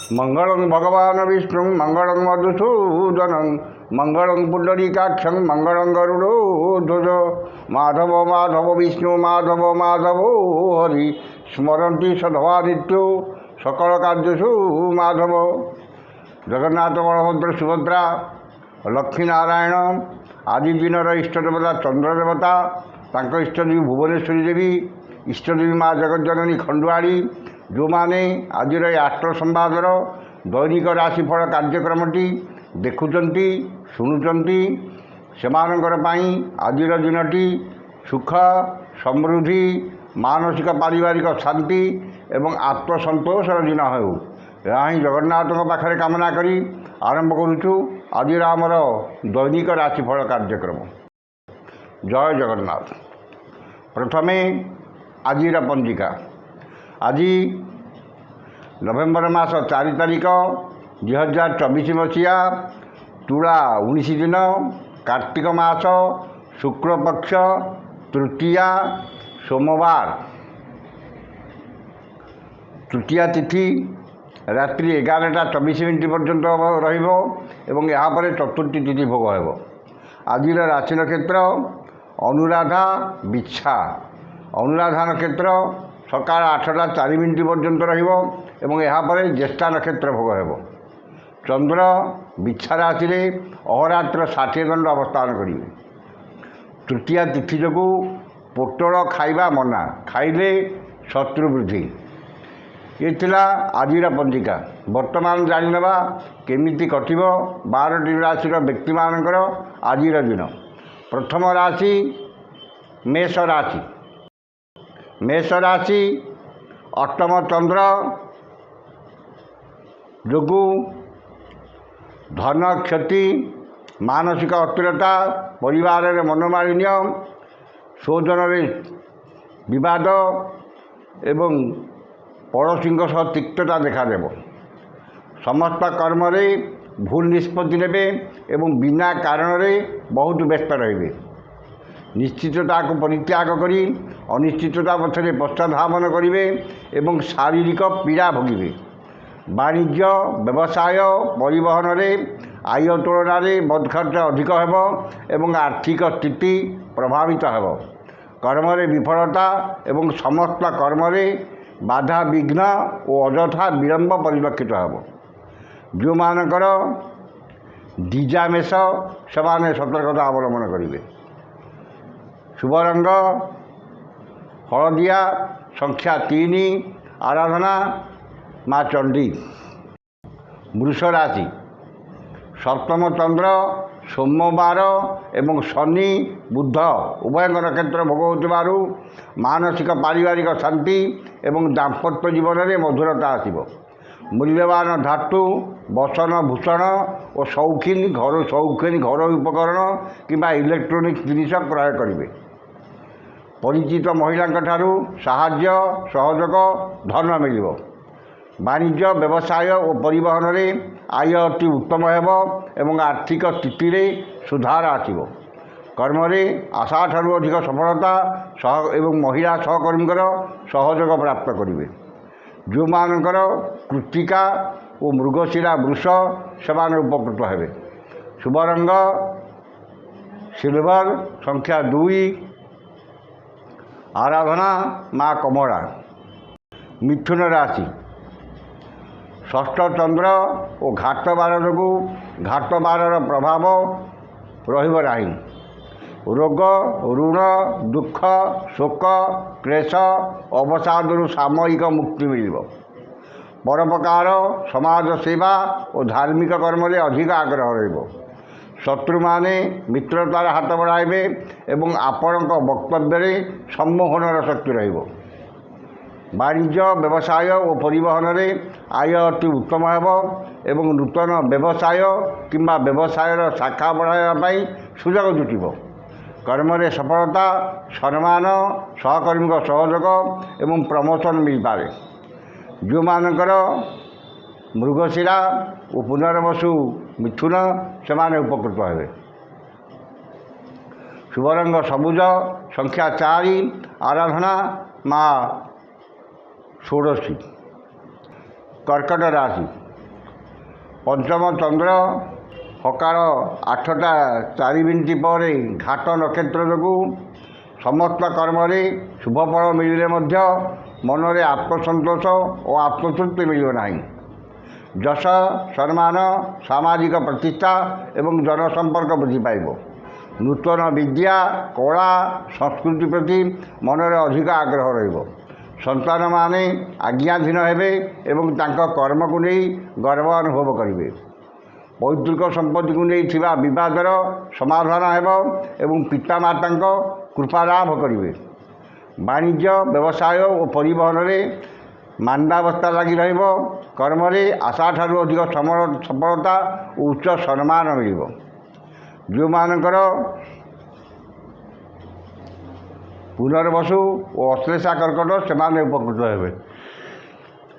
ମଙ୍ଗଳଂ ଭଗବାନ ବିଷ୍ଣୁ ମଙ୍ଗଳଂ ମଧୁସୂଦନଂ ମଙ୍ଗଳଂ ପୁଣ୍ଡରୀକାକ୍ଷଂ ମଙ୍ଗଳଂ ଗରୁଡ଼ୋ ଧ୍ୱଜ। ମାଧବ ମାଧବ ବିଷ୍ଣୁ ମାଧବ ମାଧବ ହରି, ସ୍ମରନ୍ତି ସଧବାଦିତ୍ୟ ସକଳ କାର୍ଯ୍ୟସୁ ମାଧବ। ଜଗନ୍ନାଥ, ବଳଭଦ୍ର, ସୁଭଦ୍ରା, ଲକ୍ଷ୍ମୀ ନାରାୟଣ, ଆଜି ଦିନର ଇଷ୍ଟ ଦେବତା ଚନ୍ଦ୍ର ଦେବତା, ତାଙ୍କ ଇଷ୍ଟଦେବୀ ଭୁବନେଶ୍ୱରୀ ଦେବୀ, ଇଷ୍ଟଦେବୀ ମା ଜଗଜ୍ଜନନୀ ଖଣ୍ଡୁଆଳି। ଯେଉଁମାନେ ଆଜିର ଏ ଆଷ୍ଟ୍ର ସମ୍ବାଦର ଦୈନିକ ରାଶିଫଳ କାର୍ଯ୍ୟକ୍ରମଟି ଦେଖୁଛନ୍ତି, ଶୁଣୁଛନ୍ତି, ସେମାନଙ୍କର ପାଇଁ ଆଜିର ଦିନଟି ସୁଖ ସମୃଦ୍ଧି, ମାନସିକ ପାରିବାରିକ ଶାନ୍ତି ଏବଂ ଆତ୍ମସନ୍ତୋଷର ଦିନ ହେଉ, ଏହା ହିଁ ଜଗନ୍ନାଥଙ୍କ ପାଖରେ କାମନା କରି ଆରମ୍ଭ କରୁଛୁ ଆଜିର ଆମର ଦୈନିକ ରାଶିଫଳ କାର୍ଯ୍ୟକ୍ରମ। ଜୟ ଜଗନ୍ନାଥ। ପ୍ରଥମେ ଆଜିର ପଞ୍ଜିକା। ଆଜି ନଭେମ୍ବର ମାସ 4 ତାରିଖ, 2024 ମସିହା, ତୁଳା 19 ଦିନ, କାର୍ତ୍ତିକ ମାସ, ଶୁକ୍ଳପକ୍ଷ ତୃତୀୟା, ସୋମବାର। ତୃତୀୟା ତିଥି ରାତ୍ରି 11ଟା 24 ମିନିଟ୍ ପର୍ଯ୍ୟନ୍ତ ରହିବ ଏବଂ ଏହାପରେ ଚତୁର୍ଥୀ ତିଥି ଭୋଗ ହେବ। ଆଜିର ରାଶି ନକ୍ଷତ୍ର ଅନୁରାଧା, ବିଛା। ଅନୁରାଧା ନକ୍ଷତ୍ର ସକାଳ 8ଟା 4 ମିନିଟ୍ ପର୍ଯ୍ୟନ୍ତ ରହିବ ଏବଂ ଏହାପରେ ଜ୍ୟେଷ୍ଠା ନକ୍ଷତ୍ର ଭୋଗ ହେବ। ଚନ୍ଦ୍ର ବିଛା ରାଶିରେ ଅହରାତ୍ର 60 ଦଣ୍ଡ ଅବସ୍ଥାନ କରିବେ। ତୃତୀୟା ତିଥି ଯୋଗୁଁ ପୋଟଳ ଖାଇବା ମନା, ଖାଇଲେ ଶତ୍ରୁ ବୃଦ୍ଧି। ଏ ଥିଲା ଆଜିର ପଞ୍ଜିକା। ବର୍ତ୍ତମାନ ଜାଣିନେବା କେମିତି କଟିବ 12ଟି ରାଶିର ବ୍ୟକ୍ତିମାନଙ୍କର ଆଜିର ଦିନ। ପ୍ରଥମ ରାଶି ମେଷ ରାଶି। ମେଷ ରାଶି, ଅଷ୍ଟମ ଚନ୍ଦ୍ର ଯୋଗୁଁ ଧନ କ୍ଷତି, ମାନସିକ ଅସ୍ଥିରତା, ପରିବାରରେ ମନୋମାଳିନ୍ୟ, ସ୍ୱଜନରେ ବିବାଦ ଏବଂ ପଡ଼ୋଶୀଙ୍କ ସହ ତିକ୍ତତା ଦେଖାଦେବ। ସମସ୍ତ କର୍ମରେ ଭୁଲ ନିଷ୍ପତ୍ତି ନେବେ ଏବଂ ବିନା କାରଣରେ ବହୁତ ବ୍ୟସ୍ତ ରହିବେ। ନିଶ୍ଚିତତାକୁ ପରିତ୍ୟାଗ କରି ଅନିଶ୍ଚିତତା ପଥରେ ପଶ୍ଚାଧାବନ କରିବେ ଏବଂ ଶାରୀରିକ ପୀଡ଼ା ଭୋଗିବେ। ବାଣିଜ୍ୟ, ବ୍ୟବସାୟ, ପରିବହନରେ ଆୟ ତୁଳନାରେ ଖର୍ଚ୍ଚ ଅଧିକ ହେବ ଏବଂ ଆର୍ଥିକ ସ୍ଥିତି ପ୍ରଭାବିତ ହେବ। କର୍ମରେ ବିଫଳତା ଏବଂ ସମସ୍ତ କର୍ମରେ ବାଧା ବିଘ୍ନ ଓ ଅଯଥା ବିଳମ୍ବ ପରିଲକ୍ଷିତ ହେବ। ଯେଉଁମାନଙ୍କର ଦ୍ୱିଜା ମେଷ, ସେମାନେ ସତର୍କତା ଅବଲମ୍ବନ କରିବେ। ଶୁଭ ରଙ୍ଗ ହଳଦିଆ, ସଂଖ୍ୟା 3, ଆରାଧନା ମା ଚଣ୍ଡୀ। ବୃଷ ରାଶି, ସପ୍ତମ ଚନ୍ଦ୍ର, ସୋମବାର ଏବଂ ଶନି ବୁଧ ଉଭୟଙ୍କ ନକ୍ଷତ୍ର ଭୋଗ ହେଉଥିବାରୁ ମାନସିକ ପାରିବାରିକ ଶାନ୍ତି ଏବଂ ଦାମ୍ପତ୍ୟ ଜୀବନରେ ମଧୁରତା ଆସିବ। ମୂଲ୍ୟବାନ ଧାତୁ, ବସନ ଭୂଷଣ ଓ ସୌଖିନ ଘରୋଇ ଉପକରଣ କିମ୍ବା ଇଲେକ୍ଟ୍ରୋନିକ୍ସ ଜିନିଷ କ୍ରୟ କରିବେ। ପରିଚିତ ମହିଳାଙ୍କ ଠାରୁ ସାହାଯ୍ୟ, ସହଯୋଗ, ଧନ ମିଳିବ। ବାଣିଜ୍ୟ, ବ୍ୟବସାୟ ଓ ପରିବହନରେ ଆୟ ଅତି ଉତ୍ତମ ହେବ ଏବଂ ଆର୍ଥିକ ସ୍ଥିତିରେ ସୁଧାର ଆସିବ। କର୍ମରେ ଆଶାଠାରୁ ଅଧିକ ସଫଳତା ସହ ଏବଂ ମହିଳା ସହକର୍ମୀଙ୍କର ସହଯୋଗ ପ୍ରାପ୍ତ କରିବେ। ଯେଉଁମାନଙ୍କର କୃତିକା ଓ ମୃଗଶିରା ବୃଷ, ସେମାନେ ଉପକୃତ ହେବେ। ଶୁଭ ରଙ୍ଗ ସିଲଭର, ସଂଖ୍ୟା 2, ଆରାଧନା ମା କମଳା। ମିଥୁନ ରାଶି, ଷଷ୍ଠ ଚନ୍ଦ୍ର ଓ ଘାତବାର ଯୋଗୁଁ ଘାତବାରର ପ୍ରଭାବ ରହିବ ନାହିଁ। ରୋଗ, ଋଣ, ଦୁଃଖ, ଶୋକ, କ୍ଲେଶ, ଅବସାଦରୁ ସାମୟିକ ମୁକ୍ତି ମିଳିବ। ପରୋପକାର, ସମାଜ ସେବା ଓ ଧାର୍ମିକ କର୍ମରେ ଅଧିକ ଆଗ୍ରହ ରହିବ। ଶତ୍ରୁମାନେ ମିତ୍ରତାର ହାତ ବଢ଼ାଇବେ ଏବଂ ଆପଣଙ୍କ ବକ୍ତବ୍ୟରେ ସମ୍ମୋହନର ଶକ୍ତି ରହିବ। ବାଣିଜ୍ୟ, ବ୍ୟବସାୟ ଓ ପରିବହନରେ ଆୟ ଅତି ଉତ୍ତମ ହେବ ଏବଂ ନୂତନ ବ୍ୟବସାୟ କିମ୍ବା ବ୍ୟବସାୟର ଶାଖା ବଢ଼ାଇବା ପାଇଁ ସୁଯୋଗ ଜୁଟିବ। କର୍ମରେ ସଫଳତା, ସମ୍ମାନ, ସହକର୍ମୀଙ୍କ ସହଯୋଗ ଏବଂ ପ୍ରମୋସନ୍ ମିଳିପାରେ। ଯେଉଁମାନଙ୍କର ମୃଗଶିରା ଓ ପୁନର୍ବସୁ ମିଥୁନ, ସେମାନେ ଉପକୃତ ହେବେ। ଶୁଭରଙ୍ଗ ସବୁଜ, ସଂଖ୍ୟା 4, ଆରାଧନା ମା ଷୋଡ଼ଶୀ। କର୍କଟ ରାଶି, ପଞ୍ଚମ ଚନ୍ଦ୍ର ସକାଳ 8ଟା 4 ପରେ ଘାତ ନକ୍ଷତ୍ର ଯୋଗୁଁ ସମସ୍ତ କର୍ମରେ ଶୁଭଫଳ ମିଳିଲେ ମଧ୍ୟ ମନରେ ଆତ୍ମସନ୍ତୋଷ ଓ ଆତ୍ମତୃପ୍ତି ମିଳିବ ନାହିଁ। ଯଶ, ସମ୍ମାନ, ସାମାଜିକ ପ୍ରତିଷ୍ଠା ଏବଂ ଜନସମ୍ପର୍କ ବୃଦ୍ଧି ପାଇବ। ନୂତନ ବିଦ୍ୟା, କଳା, ସଂସ୍କୃତି ପ୍ରତି ମନରେ ଅଧିକ ଆଗ୍ରହ ରହିବ। ସନ୍ତାନମାନେ ଆଜ୍ଞାଧୀନ ହେବେ ଏବଂ ତାଙ୍କ କର୍ମକୁ ନେଇ ଗର୍ବ ଅନୁଭବ କରିବେ। ପୈତୃକ ସମ୍ପତ୍ତିକୁ ନେଇ ଥିବା ବିବାଦର ସମାଧାନ ହେବ ଏବଂ ପିତାମାତାଙ୍କ କୃପା ଲାଭ କରିବେ। ବାଣିଜ୍ୟ, ବ୍ୟବସାୟ ଓ ପରିବହନରେ ମାନ୍ଦାବସ୍ଥା ଲାଗି ରହିବ। କର୍ମରେ ଆଶାଠାରୁ ଅଧିକ ସଫଳତା ଓ ଉଚ୍ଚ ସମ୍ମାନ ମିଳିବ। ଯେଉଁମାନଙ୍କର ପୁନର୍ବସୁ ଓ ଅଶ୍ଳେଷା କର୍କଟ, ସେମାନେ ଉପକୃତ ହେବେ।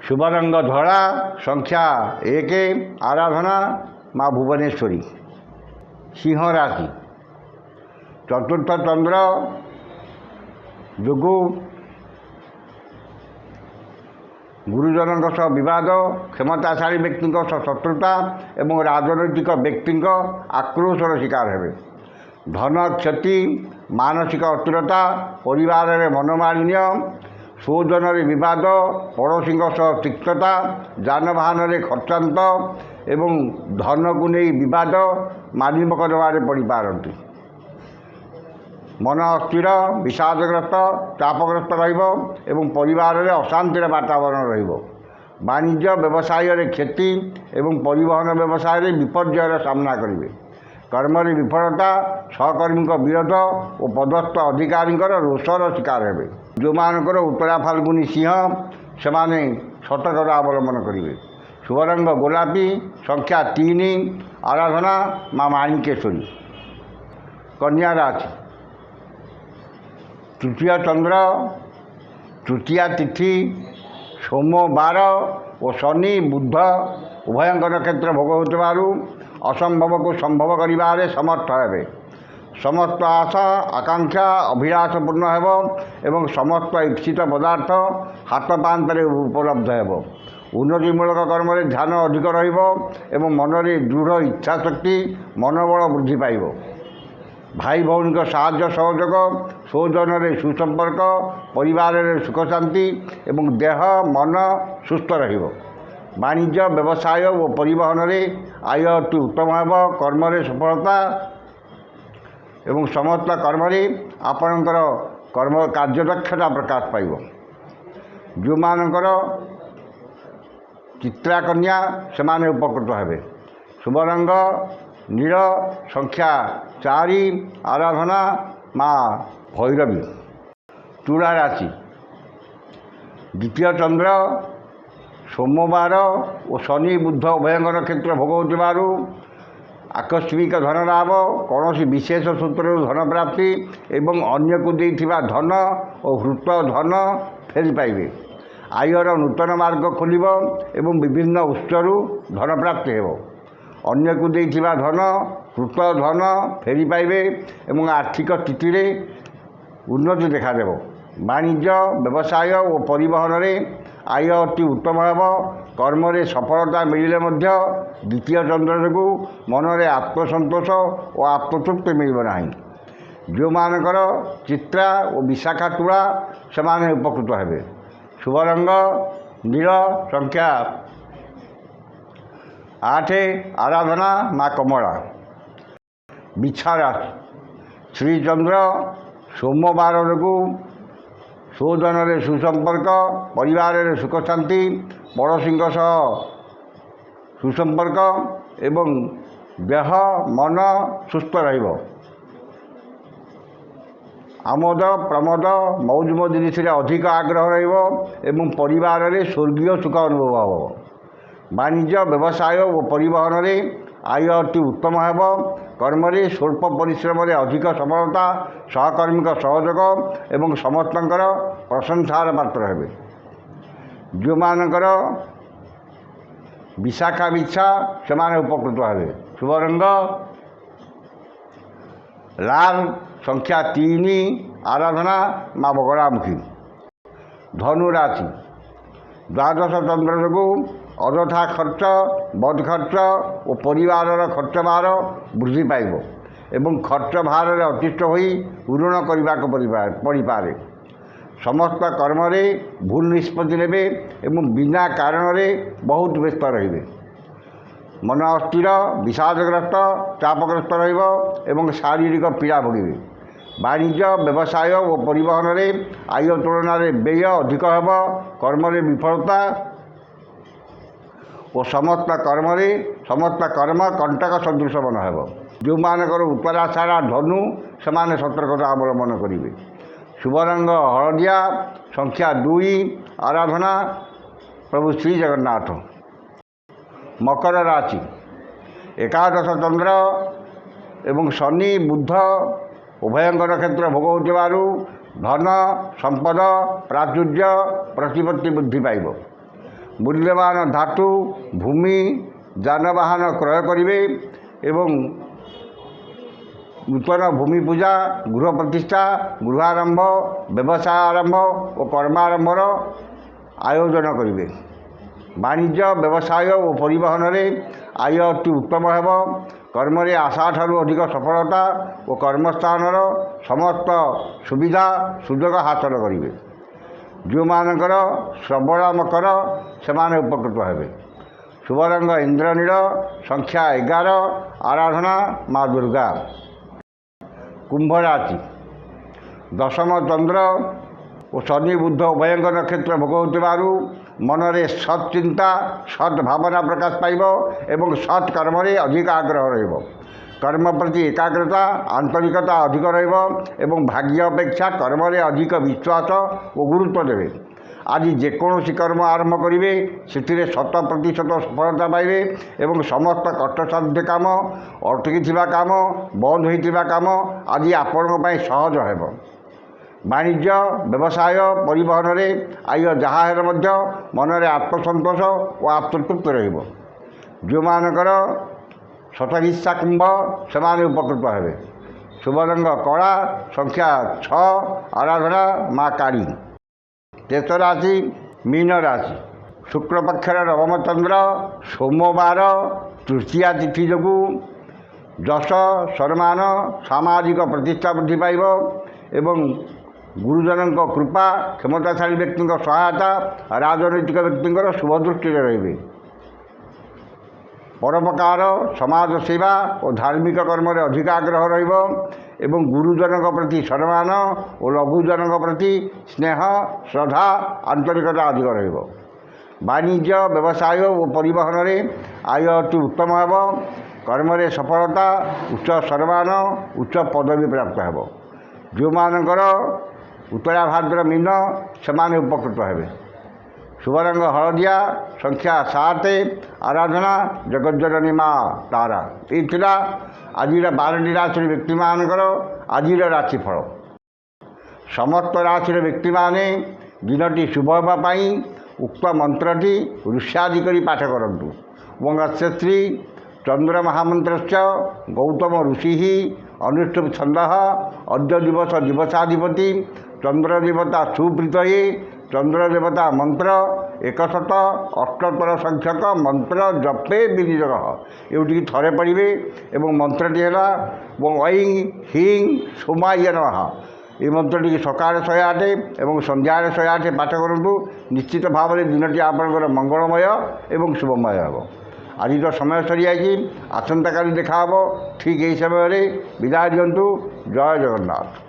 ଶୁଭ ରଙ୍ଗ ଧଳା, ସଂଖ୍ୟା 1, ଆରାଧନା ମା ଭୁବନେଶ୍ୱରୀ। ସିଂହ ରାଶି। ଚତୁର୍ଥ ଚନ୍ଦ୍ର ଯୋଗୁଁ ଗୁରୁଜନଙ୍କ ସହ ବିବାଦ, କ୍ଷମତାଶାଳୀ ବ୍ୟକ୍ତିଙ୍କ ସହ ଶତ୍ରୁତା ଏବଂ ରାଜନୈତିକ ବ୍ୟକ୍ତିଙ୍କ ଆକ୍ରୋଶର ଶିକାର ହେବେ। ଧନ କ୍ଷତି, ମାନସିକ ଅସ୍ଥିରତା, ପରିବାରରେ ମନୋମାଳିନ୍ୟ, ସ୍ୱଜନରେ ବିବାଦ, ପଡ଼ୋଶୀଙ୍କ ସହ ତିକ୍ତତା, ଯାନବାହନରେ ଖର୍ଚ୍ଚାନ୍ତ ଏବଂ ଧନକୁ ନେଇ ବିବାଦ, ମାଲିମକଦ୍ଦମାରେ ପଡ଼ିପାରନ୍ତି। ମନ ଅସ୍ଥିର, ବିଷାଦଗ୍ରସ୍ତ, ଚାପଗ୍ରସ୍ତ ରହିବ ଏବଂ ପରିବାରରେ ଅଶାନ୍ତିର ବାତାବରଣ ରହିବ। ବାଣିଜ୍ୟ ବ୍ୟବସାୟରେ କ୍ଷତି ଏବଂ ପରିବହନ ବ୍ୟବସାୟରେ ବିପର୍ଯ୍ୟୟର ସାମ୍ନା କରିବେ। କର୍ମରେ ବିଫଳତା, ସହକର୍ମୀଙ୍କ ବିରୋଧ ଓ ପଦସ୍ଥ ଅଧିକାରୀଙ୍କର ରୋଷର ଶିକାର ହେବେ। ଯେଉଁମାନଙ୍କର ଉତ୍ତରା ଫାଲ୍ଗୁନୀ ସିଂହ, ସେମାନେ ସତର୍କତା ଅବଲମ୍ବନ କରିବେ। ଶୁଭରଙ୍ଗ ଗୋଲାପୀ, ସଂଖ୍ୟା 3, ଆରାଧନା ମା ମାଣିକେଶ୍ୱରୀ। କନ୍ୟା ରାଶି। ତୃତୀୟ ଚନ୍ଦ୍ର, ତୃତୀୟା ତିଥି, ସୋମବାର ଓ ଶନି ବୁଧ ଉଭୟଙ୍କ ନକ୍ଷତ୍ର ଭୋଗ ହେଉଥିବାରୁ ଅସମ୍ଭବକୁ ସମ୍ଭବ କରିବାରେ ସମର୍ଥ ହେବେ। ସମସ୍ତ ଆଶା, ଆକାଂକ୍ଷା, ଅଭିଳାଷ ପୂର୍ଣ୍ଣ ହେବ ଏବଂ ସମସ୍ତ ଇପ୍ସିତ ପଦାର୍ଥ ହାତ ପାହାନ୍ତାରେ ଉପଲବ୍ଧ ହେବ। ଉନ୍ନତିମୂଳକ କର୍ମରେ ଧ୍ୟାନ ଅଧିକ ରହିବ ଏବଂ ମନରେ ଦୃଢ଼ ଇଚ୍ଛାଶକ୍ତି, ମନୋବଳ ବୃଦ୍ଧି ପାଇବ। ଭାଇ ଭଉଣୀଙ୍କ ସାହାଯ୍ୟ ସହଯୋଗ, ସ୍ୱଜନରେ ସୁସମ୍ପର୍କ, ପରିବାରରେ ସୁଖ ଶାନ୍ତି ଏବଂ ଦେହ ମନ ସୁସ୍ଥ ରହିବ। ବାଣିଜ୍ୟ, ବ୍ୟବସାୟ ଓ ପରିବହନରେ ଆୟ ଅତି ଉତ୍ତମ ହେବ। କର୍ମରେ ସଫଳତା ଏବଂ ସମସ୍ତ କର୍ମରେ ଆପଣଙ୍କର କର୍ମ କାର୍ଯ୍ୟଦକ୍ଷତା ପ୍ରକାଶ ପାଇବ। ଯେଉଁମାନଙ୍କର ଚିତ୍ରାକନ୍ୟା, ସେମାନେ ଉପକୃତ ହେବେ। ଶୁଭରଙ୍ଗ ନୀଳ, ସଂଖ୍ୟା 4, ଆରାଧନା ମା ଭୈରବୀ। ତୁଳା ରାଶି। ଦ୍ୱିତୀୟ ଚନ୍ଦ୍ର, ସୋମବାର ଓ ଶନି ବୁଧ ଉଭୟଙ୍କ ନକ୍ଷତ୍ର ଭୋଗ ହେଉଥିବାରୁ ଆକସ୍ମିକ ଧନ ଲାଭ, କୌଣସି ବିଶେଷ ସୂତ୍ରରୁ ଧନ ପ୍ରାପ୍ତି ଏବଂ ଅନ୍ୟକୁ ଦେଇଥିବା ଧନ ଓ ହୃତ ଧନ ଫେରି ପାଇବେ। ଆୟର ନୂତନ ମାର୍ଗ ଖୋଲିବ ଏବଂ ବିଭିନ୍ନ ଉତ୍ସରୁ ଧନ ପ୍ରାପ୍ତି ହେବ। ଅନ୍ୟକୁ ଦେଇଥିବା ଧନ, ହୃତ ଧନ ଫେରି ପାଇବେ ଏବଂ ଆର୍ଥିକ ସ୍ଥିତିରେ ଉନ୍ନତି ଦେଖାଦେବ। ବାଣିଜ୍ୟ, ବ୍ୟବସାୟ ଓ ପରିବହନରେ ଆୟ ଅତି ଉତ୍ତମ ହେବ। କର୍ମରେ ସଫଳତା ମିଳିଲେ ମଧ୍ୟ ଦ୍ୱିତୀୟ ଚନ୍ଦ୍ର ଯୋଗୁଁ ମନରେ ଆତ୍ମସନ୍ତୋଷ ଓ ଆତ୍ମତୃପ୍ତି ମିଳିବ ନାହିଁ। ଯେଉଁମାନଙ୍କର ଚିତ୍ରା ଓ ବିଶାଖା ତୁଳା, ସେମାନେ ଉପକୃତ ହେବେ। ଶୁଭରଙ୍ଗ ନୀଳ, ସଂଖ୍ୟା 8, ଆରାଧନା ମା କମଳା। ବିଛା ରାଶି। ଶ୍ରୀଚନ୍ଦ୍ର, ସୋମବାର ଯୋଗୁଁ ସ୍ୱଜନରେ ସୁସମ୍ପର୍କ, ପରିବାରରେ ସୁଖ ଶାନ୍ତି, ପଡ଼ୋଶୀଙ୍କ ସହ ସୁସମ୍ପର୍କ ଏବଂ ଦେହ ମନ ସୁସ୍ଥ ରହିବ। ଆମୋଦ ପ୍ରମୋଦ, ମୌଜ ମଜଲିସରେ ଅଧିକ ଆଗ୍ରହ ରହିବ ଏବଂ ପରିବାରରେ ସ୍ୱର୍ଗୀୟ ସୁଖ ଅନୁଭବ ହେବ। ବାଣିଜ୍ୟ, ବ୍ୟବସାୟ ଓ ପରିବହନରେ ଆୟ ଅତି ଉତ୍ତମ ହେବ। କର୍ମରେ ସ୍ୱଳ୍ପ ପରିଶ୍ରମରେ ଅଧିକ ସଫଳତା, ସହକର୍ମୀଙ୍କ ସହଯୋଗ ଏବଂ ସମସ୍ତଙ୍କର ପ୍ରଶଂସାର ପାତ୍ର ହେବେ। ଯେଉଁମାନଙ୍କର ବିଶାଖା ବିଛା, ସେମାନେ ଉପକୃତ ହେବେ। ଶୁଭ ରଙ୍ଗ ଲାଲ, ସଂଖ୍ୟା 3, ଆରାଧନା ମା ବଗଳାମୁଖୀ। ଧନୁ ରାଶି। ଦ୍ୱାଦଶ ଚନ୍ଦ୍ର ଯୋଗୁଁ ଅଯଥା ଖର୍ଚ୍ଚ, ବଦ ଖର୍ଚ୍ଚ ଓ ପରିବାରର ଖର୍ଚ୍ଚ ଭାର ବୃଦ୍ଧି ପାଇବ ଏବଂ ଖର୍ଚ୍ଚ ଭାରରେ ଅତିଷ୍ଠ ହୋଇ ଋଣ କରିବାକୁ ପଡ଼ିପାରେ। ସମସ୍ତ କର୍ମରେ ଭୁଲ ନିଷ୍ପତ୍ତି ନେବେ ଏବଂ ବିନା କାରଣରେ ବହୁତ ବ୍ୟସ୍ତ ରହିବେ। ମନ ଅସ୍ଥିର, ବିଷାଦଗ୍ରସ୍ତ, ଚାପଗ୍ରସ୍ତ ରହିବ ଏବଂ ଶାରୀରିକ ପୀଡ଼ା ଭୋଗିବେ। ବାଣିଜ୍ୟ, ବ୍ୟବସାୟ ଓ ପରିବହନରେ ଆୟ ତୁଳନାରେ ବ୍ୟୟ ଅଧିକ ହେବ। କର୍ମରେ ବିଫଳତା ଓ ସମସ୍ତ କର୍ମରେ ସମସ୍ତ କର୍ମ କଣ୍ଟକ ସଦୃଶ ମନ ହେବ। ଯେଉଁମାନଙ୍କର ଉତ୍ତରାଷାଢ଼ା ଧନୁ, ସେମାନେ ସତର୍କତା ଅବଲମ୍ବନ କରିବେ। ଶୁଭରଙ୍ଗ ହଳଦିଆ, ସଂଖ୍ୟା 2, ଆରାଧନା ପ୍ରଭୁ ଶ୍ରୀ ଜଗନ୍ନାଥ। ମକର ରାଶି, ଏକାଦଶ ଚନ୍ଦ୍ର ଏବଂ ଶନି ବୁଧ ଉଭୟଙ୍କ ନକ୍ଷତ୍ର ଭୋଗ ହେଉଥିବାରୁ ଧନ, ସମ୍ପଦ, ପ୍ରାଚୁର୍ଯ୍ୟ, ପ୍ରତିପତ୍ତି ବୃଦ୍ଧି ପାଇବ। ମୂଲ୍ୟବାନ ଧାତୁ, ଭୂମି, ଯାନବାହନ କ୍ରୟ କରିବେ ଏବଂ ନୂତନ ଭୂମି ପୂଜା, ଗୃହ ପ୍ରତିଷ୍ଠା, ଗୃହାରମ୍ଭ, ବ୍ୟବସାୟ ଆରମ୍ଭ ଓ କର୍ମାରମ୍ଭର ଆୟୋଜନ କରିବେ। ବାଣିଜ୍ୟ, ବ୍ୟବସାୟ ଓ ପରିବହନରେ ଆୟ ଅତି ଉତ୍ତମ ହେବ। କର୍ମରେ ଆଶାଠାରୁ ଅଧିକ ସଫଳତା ଓ କର୍ମସ୍ଥାନର ସମସ୍ତ ସୁବିଧା ସୁଯୋଗ ହାସଲ କରିବେ। ଯେଉଁମାନଙ୍କର ଶ୍ରବଣ ମକର, ସେମାନେ ଉପକୃତ ହେବେ। ଶୁଭରଙ୍ଗ ଇନ୍ଦ୍ରନୀଳ, ସଂଖ୍ୟା 11, ଆରାଧନା ମା ଦୁର୍ଗା। କୁମ୍ଭ ରାଶି, ଦଶମ ଚନ୍ଦ୍ର ଓ ଶନି ବୁଧ ଉଭୟଙ୍କ ନକ୍ଷତ୍ର ଭୋଗ ହେଉଥିବାରୁ ମନରେ ସତ୍ ଚିନ୍ତା, ସତ୍ ଭାବନା ପ୍ରକାଶ ପାଇବ ଏବଂ ସତ୍ କର୍ମରେ ଅଧିକ ଆଗ୍ରହ ରହିବ। କର୍ମ ପ୍ରତି ଏକାଗ୍ରତା, ଆନ୍ତରିକତା ଅଧିକ ରହିବ ଏବଂ ଭାଗ୍ୟ ଅପେକ୍ଷା କର୍ମରେ ଅଧିକ ବିଶ୍ୱାସ ଓ ଗୁରୁତ୍ୱ ଦେବେ। ଆଜି ଯେକୌଣସି କର୍ମ ଆରମ୍ଭ କରିବେ ସେଥିରେ 100% ସଫଳତା ପାଇବେ ଏବଂ ସମସ୍ତ କଷ୍ଟସାଧ୍ୟ କାମ, ଅଟକିଥିବା କାମ, ବନ୍ଦ ହୋଇଥିବା କାମ ଆଜି ଆପଣଙ୍କ ପାଇଁ ସହଜ ହେବ। ବାଣିଜ୍ୟ, ବ୍ୟବସାୟ, ପରିବହନରେ ଆୟ ଯାହା ହେଲେ ମଧ୍ୟ ମନରେ ଆତ୍ମସନ୍ତୋଷ ଓ ଆତ୍ମତୃପ୍ତି ରହିବ। ଯେଉଁମାନଙ୍କର ଶତଭିଷା କୁମ୍ଭ, ସେମାନେ ଉପକୃତ ହେବେ। ଶୁଭରଙ୍ଗ କଳା, ସଂଖ୍ୟା 6, ଆରାଧନା ମା କାଳୀ। ଶେଷ ରାଶି ମୀନ ରାଶି, ଶୁକ୍ଳପକ୍ଷର ନବମ ଚନ୍ଦ୍ର ସୋମବାର ତୃତୀୟା ତିଥି ଯୋଗୁଁ ଯଶ, ସମ୍ମାନ, ସାମାଜିକ ପ୍ରତିଷ୍ଠା ବୃଦ୍ଧି ପାଇବ ଏବଂ ଗୁରୁଜନଙ୍କ କୃପା, କ୍ଷମତାଶାଳୀ ବ୍ୟକ୍ତିଙ୍କ ସହାୟତା, ରାଜନୈତିକ ବ୍ୟକ୍ତିଙ୍କର ଶୁଭ ଦୃଷ୍ଟିରେ ରହିବେ। ପରୋପକାର, ସମାଜ ସେବା ଓ ଧାର୍ମିକ କର୍ମରେ ଅଧିକ ଆଗ୍ରହ ରହିବ ଏବଂ ଗୁରୁଜନଙ୍କ ପ୍ରତି ସମ୍ମାନ ଓ ଲଘୁଜନଙ୍କ ପ୍ରତି ସ୍ନେହ, ଶ୍ରଦ୍ଧା, ଆନ୍ତରିକତା ଅଧିକ ରହିବ। ବାଣିଜ୍ୟ, ବ୍ୟବସାୟ ଓ ପରିବହନରେ ଆୟ ଅତି ଉତ୍ତମ ହେବ। କର୍ମରେ ସଫଳତା, ଉଚ୍ଚ ସମ୍ମାନ, ଉଚ୍ଚ ପଦବୀ ପ୍ରାପ୍ତ ହେବ। ଯେଉଁମାନଙ୍କର ଉତ୍ତରାଭାଦ୍ର ମୀନ, ସେମାନେ ଉପକୃତ ହେବେ। ଶୁଭରଙ୍ଗ ହଳଦିଆ, ସଂଖ୍ୟା 7, ଆରାଧନା ଜଗଜ୍ଜନନୀ ମା ତାରା। ଏଇ ଥିଲା ଆଜିର 12ଟି ରାଶିର ବ୍ୟକ୍ତିମାନଙ୍କର ଆଜିର ରାଶିଫଳ। ସମସ୍ତ ରାଶିର ବ୍ୟକ୍ତିମାନେ ଦିନଟି ଶୁଭ ହେବା ପାଇଁ ଉକ୍ତ ମନ୍ତ୍ରଟି ଋଷ୍ୟାଦି କରି ପାଠ କରନ୍ତୁ। ଓଁ ଅସ୍ୟ ଶ୍ରୀ ଚନ୍ଦ୍ର ମହାମନ୍ତ୍ରସ୍ୟ ଗୌତମ ଋଷି ଅନୁଷ୍ଠୁପ ଛନ୍ଦଃ ଅଦ୍ୟ ଦିବସ ଦିବସାଧିପତି ଚନ୍ଦ୍ରଦେବତା ସୁପ୍ରୀତୟେ ଚନ୍ଦ୍ରଦେବତା ମନ୍ତ୍ର 178 ସଂଖ୍ୟକ ମନ୍ତ୍ର ଜପେ ବିନିଯୋଗ। ଏଇଠିକି ଥରେ ପଢ଼ିବେ ଏବଂ ମନ୍ତ୍ରଟି ହେଲା ଏବଂ ଐଂ ହିଂ ସୋମାୟ ନମଃ। এই ମନ୍ତ୍ରଟିକି ସକାଳେ 108 ଏବଂ ସନ୍ଧ୍ୟାରେ 108 ପାଠ କରନ୍ତୁ। ନିଶ୍ଚିତ ଭାବରେ ଦିନଟି ଆପଣଙ୍କର ମଙ୍ଗଳମୟ ଏବଂ ଶୁଭମୟ ହେବ। ଆଜି ତ ସମୟ ସରିଯାଇଛି, ଆସନ୍ତାକାଲି ଦେଖାହେବ ଠିକ୍ ଏହି ସମୟରେ। ବିଦାୟ ଦିଅନ୍ତୁ। ଜୟ ଜଗନ୍ନାଥ।